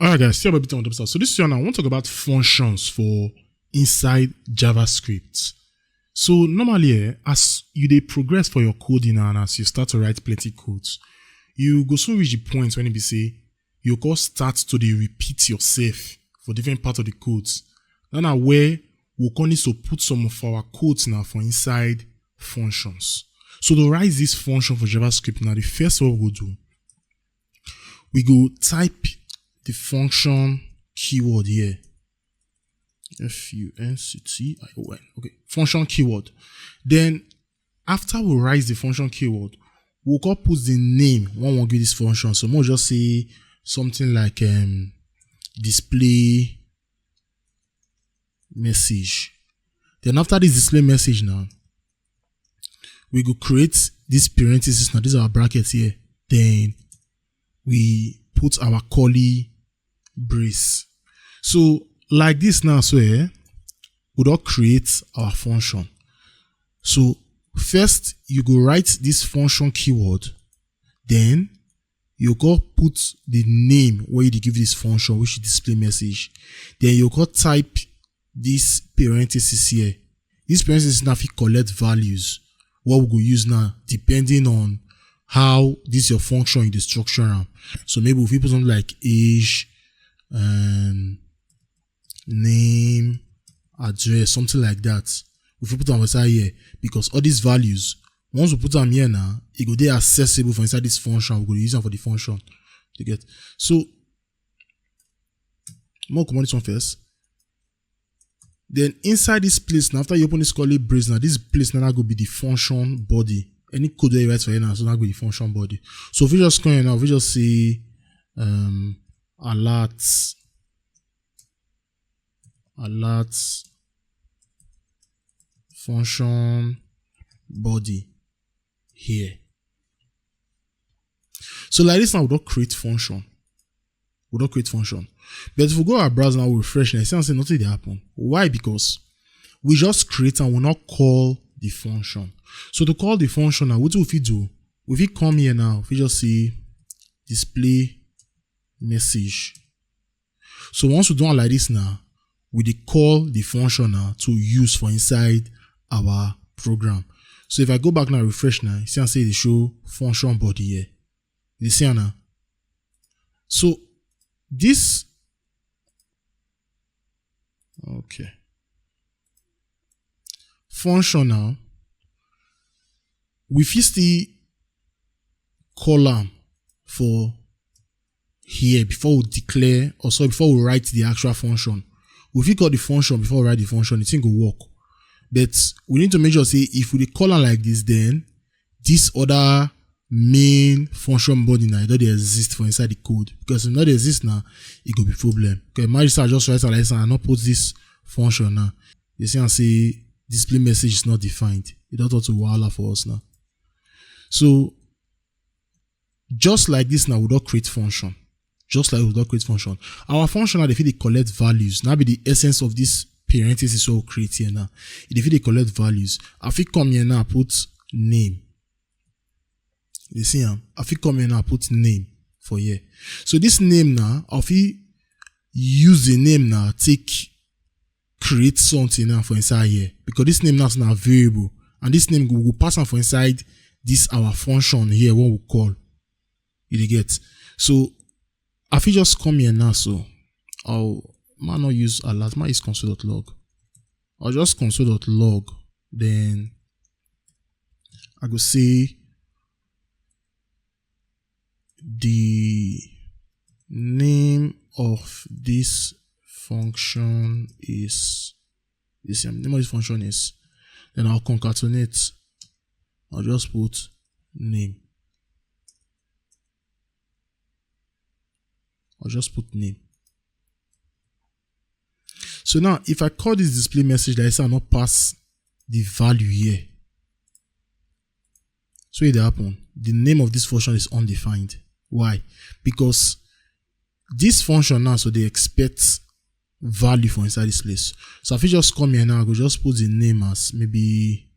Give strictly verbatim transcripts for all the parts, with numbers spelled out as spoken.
All right, guys, still a bit on the episode. So this year now, I want to talk about functions for inside JavaScript. So normally, eh, as you dey progress for your coding and as you start to write plenty codes, you go soon reach the point when it be say you go start to dey repeat yourself for different parts of the codes. Then na where we go need to put some of our codes now for inside functions. So to write this function for JavaScript now, the first one we go do, we go type the function keyword here. F U N C T I O N. Okay, function keyword. Then after we write the function keyword, we go put the name when we give this function. So we'll just say something like um, display message. Then after this display message now, we go create this parenthesis now. These are our brackets here. Then we put our curly brace. So like this now, so eh, we don create our function. So first, you go write this function keyword, then you go put the name where you give this function, which is display message. Then you go type this parenthesis here. This parenthesis now fit collect values. What we go use now, depending on how this your function you dey structure am. So maybe if we put something like age, um, name, address, something like that. If we put them inside here, because all these values, once we put them here now, it go dey accessible for inside this function. We go use them for the function. You get? So, more common this one first. Then inside this place now, after you open this curly brace now, this place now go be the function body. Any code that you write for here now, so that go be the function body. So if we just come here now, if we just say um alert, alert function body here. So like this now, we don't create function. We don't create function. But if we go our browser now, we refresh now, you see say nothing dey happen. Why? Because we just create and we not call the function. So to call the function now, what we fit do? We fit come here now. We just say display message. So once we do it like this now, we dey call the function now to use for inside our program. So if I go back now, refresh now, you see I say they show function body here. You see am now? So this, okay, function now, we fit still call am for here before we declare, or sorry, before we write the actual function. We fit call the function before we write the function, the thing go work. But we need to make sure say if we dey call am like this, then this other main function body now, it don't dey exist for inside the code. Because if it not dey exist now, it go be problem. Okay, imagine say I just write am like this and I not put this function now. You see and say display message is not defined. It don't talk to wahala for us now. So just like this now, we don't create function. Just like we don't create function. Our function now, they fit dey collect values. Now be the essence of this parenthesis we create here now. They fit dey collect values. I fit come here now, put name. You see am? I fit come here now, put name for here. So this name now, I fit use the name now, take create something now for inside here. Because this name now is now variable. And this name we go pass am for inside this our function here, what we call. You dey get? So I fit just come here now, so I'll, man not use alert, man use console.log. I'll just console.log, then I go say the name of this function is, this, um, name of this function is, then I'll concatenate. I'll just put name. I'll just put name. So now, if I call this display message like this, I not pass the value here. So it happen. The name of this function is undefined. Why? Because this function now, so they expect value for inside this place. So I fit just come here now, I go just put the name as maybe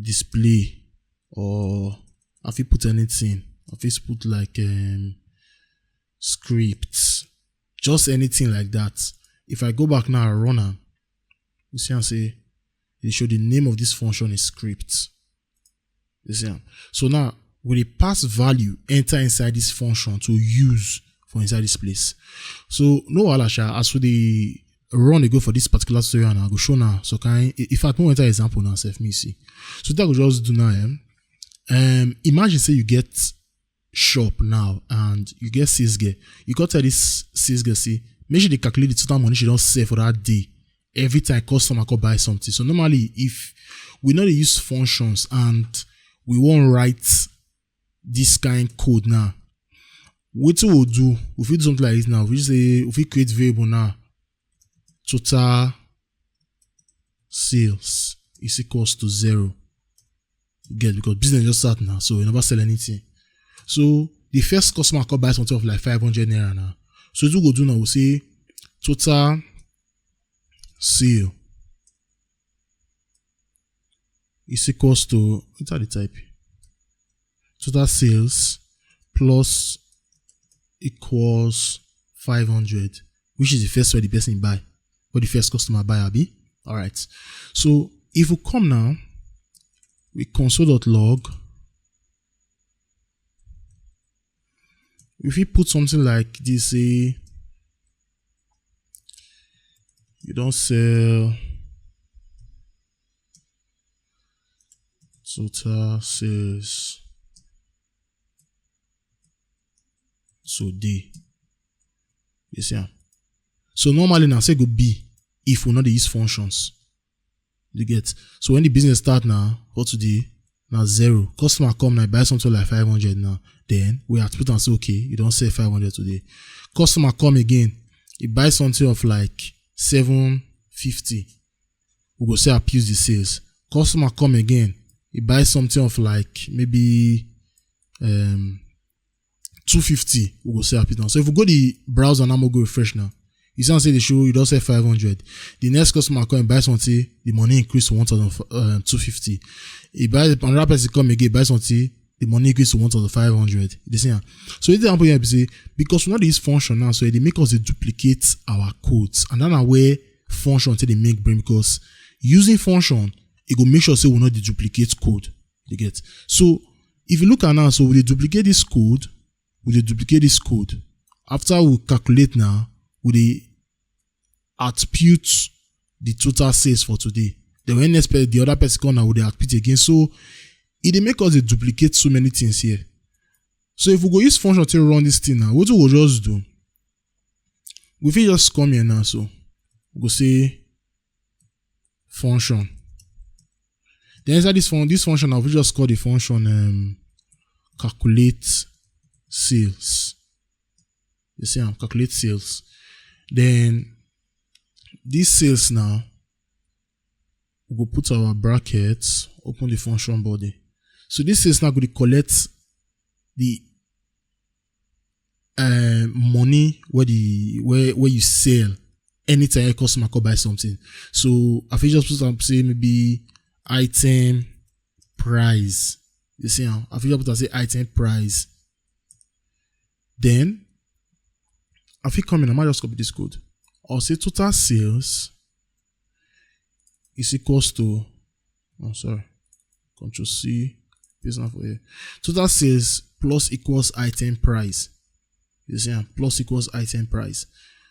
display, or I fit put anything. I fit put like um, script. just anything like that. If I go back now, I run am. You see, I say, they show the name of this function is script. You see am? So now, we dey pass value enter inside this function to use for inside this place. So no wahala sha, as we dey run dey go for this particular tutorial now, I go show now. So can, in fact, make we enter example now sef, make you see. So that we just do now, eh? Um, imagine say you get shop now and you get sales girl. You go tell this sales girl say make she dey calculate the total money she don sell for that day every time customer come buy something. So normally, if we no dey use functions and we wan write this kind code now, wetin we do? We fit do something like this now. We fit say, we fit create variable now. Total sales is equals to zero. You get, because business just start now, so you never sell anything. So the first customer come buy something of like five hundred naira now. So wetin we go do now? We say total sale is equals to, what are the type? Total sales plus equals five hundred, which is the first one the person buy, or the first customer buy, abi? All right. So if we come now, we console.log. If we put something like this, say you don sell total sales today. You see am? So normally na so e go be if we no dey use functions. You get? So when the business start now, for today, na zero. Customer come now, buy something like five hundred now. Then we output and say, okay, you don sell five hundred today. Customer come again, he buy something of like seven fifty. We go say output the sales. Customer come again, he buy something of like maybe um two fifty. We go say output now. So if we go the browser now, we go refresh now. You see am say the show, you don sell five hundred. The next customer come and buy something, the money increase to one thousand, um, two fifty. He buy, another person come again, buy something, the money increase to one thousand five hundred. You dey see am? So wetin dey happen here be say, because we no dey use function now, so e dey make us dey duplicate our codes, and that na where function take dey make brain, because using function, e go make sure say we no dey duplicate code. You get? So if you look at now, so we dey duplicate this code, we dey duplicate this code. After we calculate now, we dey output the total sales for today. Then when next pe-, the other person come now, we dey output again. So e dey make us dey duplicate so many things here. So if we go use function to run this thing now, wetin we go just do? We fit just come here now, so we go say function. Then inside this fun-, this function, I will just call the function, um, calculate sales. You see, I'm calculate sales. Then this sales now, we go put our brackets, open the function body. So this sales now go dey collect the, uh, money where the, where, where you sell anytime a customer come buy something. So I fit just put am say maybe item price. You see am? I fit just put am say item price. Then I fit come in, I might just copy this code. I'll say total sales is equals to, oh, sorry, Control C, paste am for here. Total sales plus equals item price. You see am? Plus equals item price.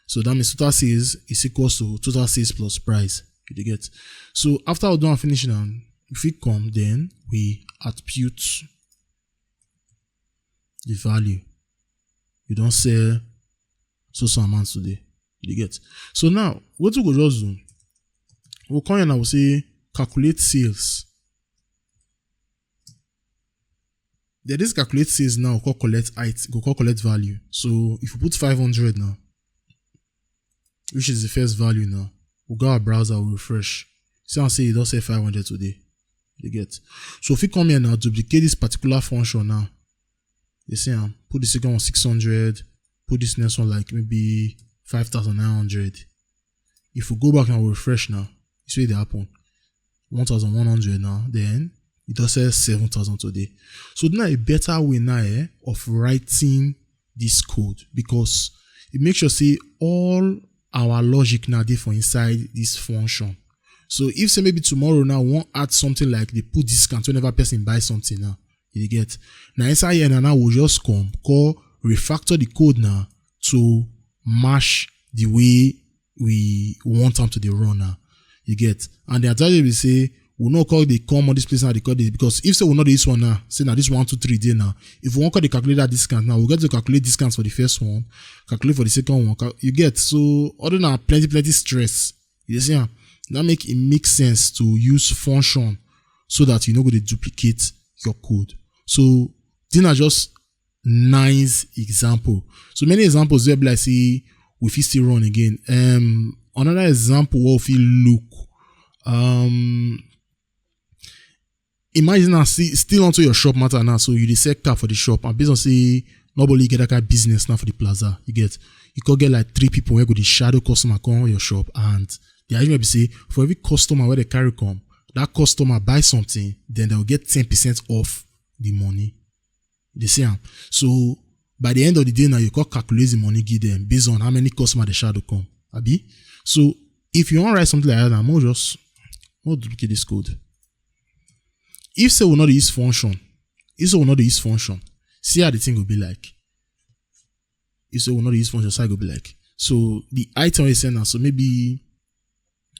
So that means total sales is equals to total sales plus price. You dey get? So after we don finish now, if we come, then we output the value. You don sell so so amount today. You dey get? So now, wetin we go just do? We'll come here and we'll say calculate sales. Then this calculate sales now go collect it, go collect value. So if you put five hundred now, which is the first value now, we'll go our browser, we'll refresh. See and say you don sell five hundred today. You get? So if you come here now, duplicate this particular function now. You see am? Put the second one six hundred, put this next one like maybe five thousand nine hundred. If we go back and refresh now, you see what dey happen? One thousand one hundred now, then it don sell seven thousand today. So now a better way now, eh, of writing this code, because e make sure say all our logic now dey for inside this function. So if say maybe tomorrow now we wan add something like dey put discount whenever person buy something now, you dey get? Na inside here na now we just come call refactor the code now to match the way we want am to dey run now, you get? And the advantage be say we no call dey come all this place now dey call dey, because if say we no dey use one now, say na this one two three dey now, if we wan call dey calculate that discount now, we get to calculate discount for the first one, calculate for the second one, cal- you get? So all that na plenty plenty stress, you dey see am? That make it make sense to use function so that you no go dey duplicate your code. So these na just nice example. So many examples wey be like say we fit still run again. Um, another example wey we fit look. Um, imagine now, see, still onto your shop matter now. So you dey sell cap for the shop, and based on say nobody get that kind of business now for the plaza. You get? You could get like three people wey go dey shadow customer come your shop, and the idea be say for every customer wey dey carry come, that customer buy something, then they'll get ten percent off the money. You dey see am? So by the end of the day now, you go calculate the money give them based on how many customer dey shadow come. Abi? So if you wan write something like that, now more just more duplicate this code. If say we no dey use function, if say we no dey use function, see how the thing go be like. If say we no dey use function, so how e go be like? So the item wey you send am, so maybe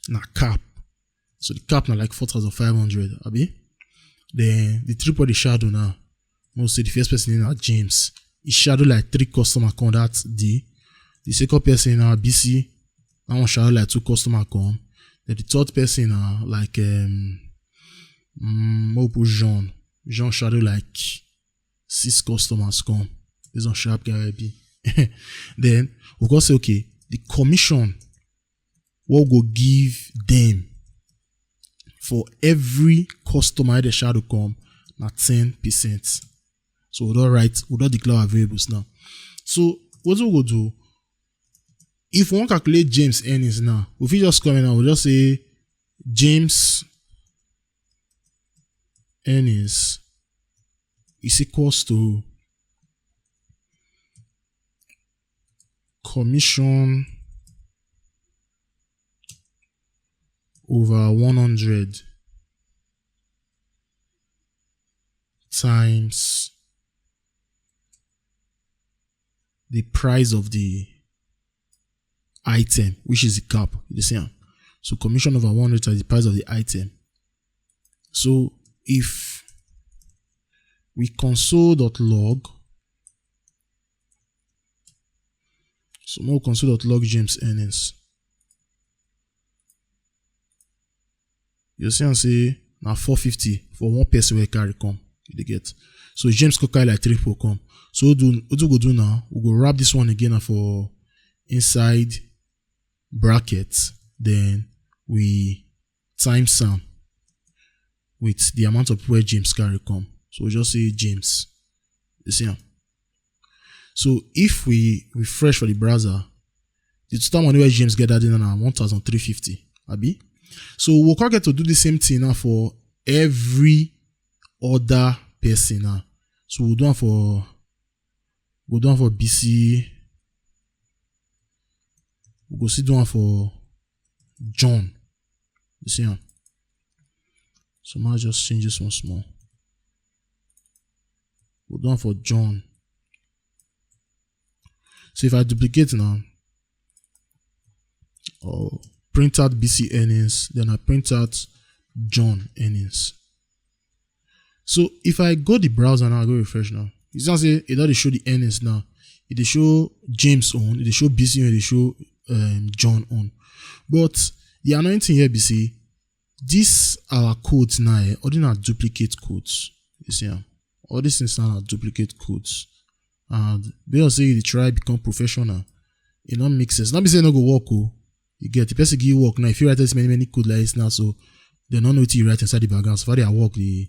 na cap. So the cap na like four thousand five hundred, abi? Then the triple the shadow now. Most say the first person na James. He shadow like three customer come that day. The second person na B C. That one shadow like two customer come. Then the third person na like um, um Mopo Jean. Jean shadow like six customers come. Based on sharp guy I be. Then we go say, okay, the commission what go give them for every customer the shadow come na ten percent. So we don't write, we don't declare our variables now. So what we go do? If we want calculate James earnings now, we fit just come in and we just say James earnings is equals to commission over one hundred times the price of the item, which is the cap. You see am? So commission over one hundred times the price of the item. So if we console.log, so more console.log James earnings. You see am say na four fifty for one person wey carry come. You dey get? So James go carry like three people come. So do what we go do now? We go wrap this one again na for inside bracket. Then we times am with the amount of people wey James carry come. So we just say James. You see am? So if we refresh for the browser, the total money wey James get that day na one thousand three fifty, abi? So we come get to do the same thing now for every other person now. So we do am for, we do am for B C. We go still do am for John. You see am? So ma just change this one small. We do am for John. So if I duplicate now, or print out B C earnings, then I print out John earnings. So if I go the browser now, I go refresh now. You see say e don dey show the earnings now. E dey show James own, e dey show B C own, e dey show um, John own. But the annoying thing here be say this our codes now, eh, all these na duplicate codes. You see am? All these things now na duplicate codes. And based on say you dey try become professional, e no make sense. No be say e no go work o. You get? The person give you work now. If you write this many many code like this now, so they no know wetin you write inside the background. So far their work dey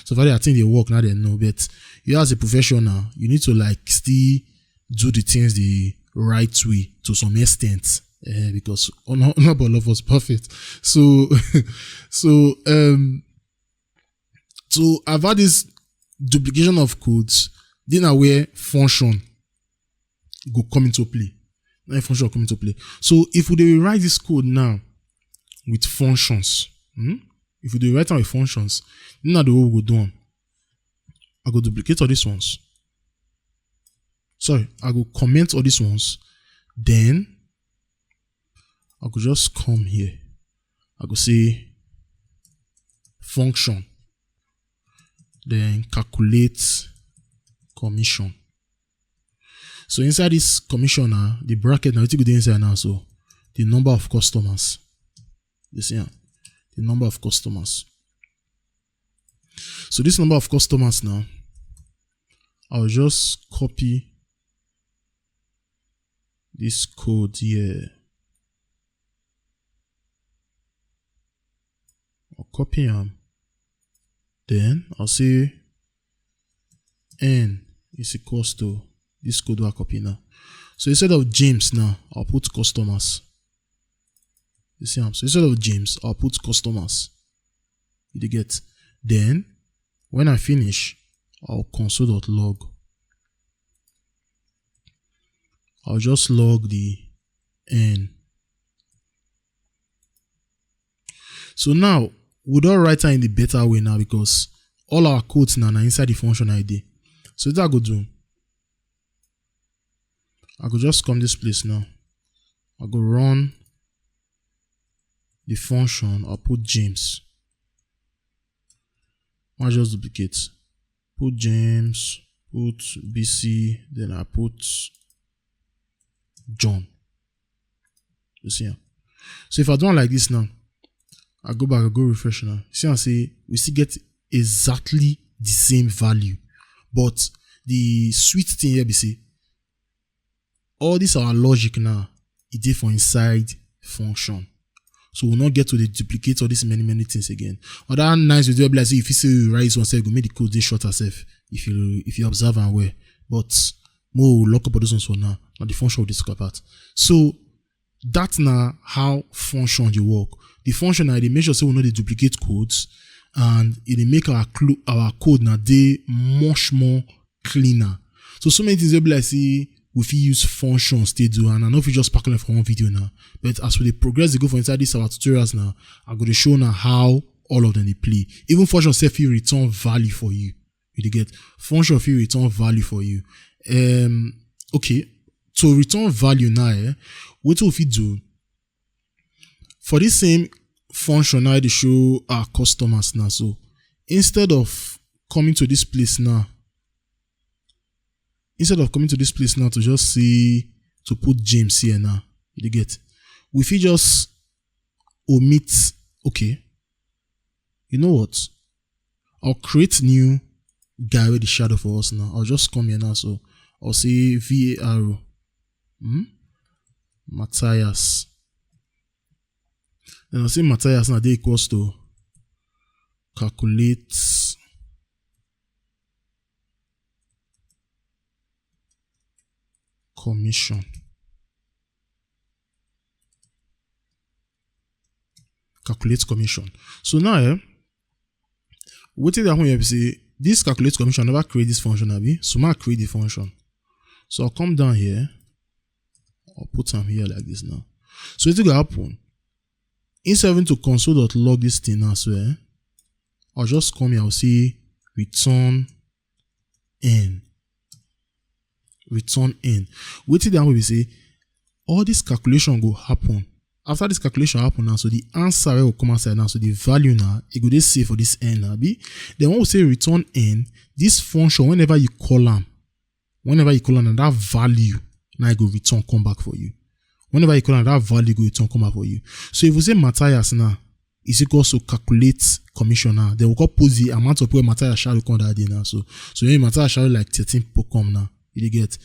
so far their thing dey work now, they know. But you as a professional, you need to like still do the things the right way to some extent. Eh, because not, not all of us perfect. So so um so I've had this duplication of codes. Then I wear function. go come into play. Now function come into play. So if we dey write this code now with functions, hmm? If we dey write am with functions, now the way we go do am. I go duplicate all these ones. Sorry, I go comment all these ones. Then I go just come here. I go say function. Then calculate commission. So inside this commission now, the bracket now, wetin go dey inside now? So the number of customers. You see am? The number of customers. So this number of customers now, I'll just copy this code here. I'll copy am. Then I'll say n is equals to this code wey I copy now. So instead of James now, I'll put customers. You see am? So instead of James, I'll put customers. You dey get? Then when I finish, I'll console.log. I'll just log the n. So now we don write am in the better way now, because all our codes now na inside the function I dey. So wetin I go do? I go just come this place now. I go run the function. I'll put James. I just duplicate. Put James. Put B C. Then I put John. You see am? So if I do am like this now, I go back, I go refresh now. See am say we still get exactly the same value. But the sweet thing here be say all this our logic now, e dey for inside function. So we no get to dey duplicate all these many, many things again. Other nice video be like say if you say you write this one, sef go make the code dey shorter sef if you, if you observe am well. But mo lock up all those ones for now. Na the function we dey talk about. So that na how function dey work. The function na e dey make sure say we no dey duplicate codes, and e dey make our clo-, our code na dey much more cleaner. So, so many things wey be like say we fit use functions take do, and I no fit just pack them for one video now. But as we dey progress dey go for inside this our tutorials now, I go dey show una how all of them dey play. Even function sef fit return value for you. You dey get? Function fit return value for you. Um, okay, to return value now, eh, wetin we fit do? For this same function now, I dey show our customers now. So instead of coming to this place now, instead of coming to this place now to just say, to put James here now, you dey get? We fit just omit. Okay, you know what? I'll create new guy with the shadow for us now. I'll just come here now. So I'll say V A R O. Hmm? Matthias. Then I'll say Matthias now dey equals to calculate commission. Calculate commission. So now, eh, wetin dey happen here be say this calculate commission never create this function, abi? So ma create the function. So I'll come down here. I'll put am here like this now. So wetin go happen? Instead of to console.log this thing now, so, eh, I'll just come here. I'll say return n. Return n. Wetin dey happen be say all this calculation go happen. After this calculation happen now, so the answer wey go come outside now, so the value now, e go dey save for this n, abi? Then when we say return n, this function, whenever you call am, whenever you call am, na that value now e go return come back for you. Whenever you call am, that value go return come back for you. So if we say Matthias now is equals to calculate commission now, then we go put the amount of people Matthias shadow come that day now. So, so when Matthias shadow like thirteen people come now, you dey get?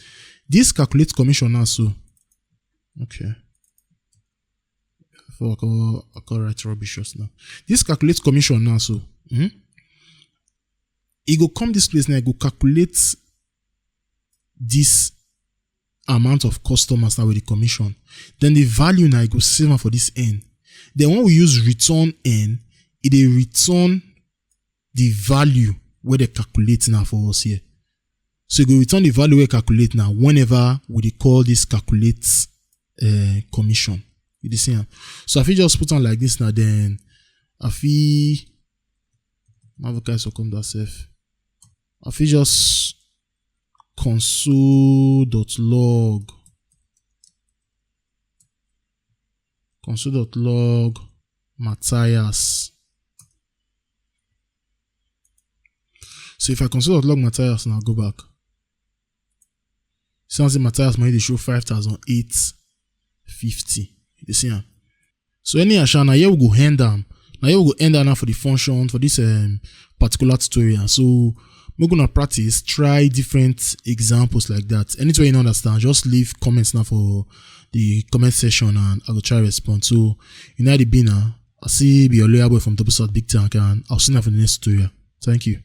This calculate commission now, so, okay. Before I go, I go write rubbish just now. This calculate commission now, so, hmm? E go come this place now, e go calculate this amount of customers now with the commission. Then the value now, e go save am for this n. Then when we use return n, e dey return the value wey dem calculate now for us here. So e go return the value wey calculate now whenever we dey call this calculate uh, commission. You dey see am? So I fit just put am like this now, then I fit, my vocal so come that self. I fit just console dot log, console dot log Matthias. So if I console dot log Matthias now, go back. See am say Matthias money dey show five thousand eight fifty. You dey see am? So anyhow sha, na here we go end am. Na here we go end am now for the function for this um, particular tutorial. So make una practice, try different examples like that. Anything you no understand, just leave comments now for the comment section and I go try respond. So you know the be now. I see be your loyal boy from Double South Big Tank, and I'll see you for the next tutorial. Thank you.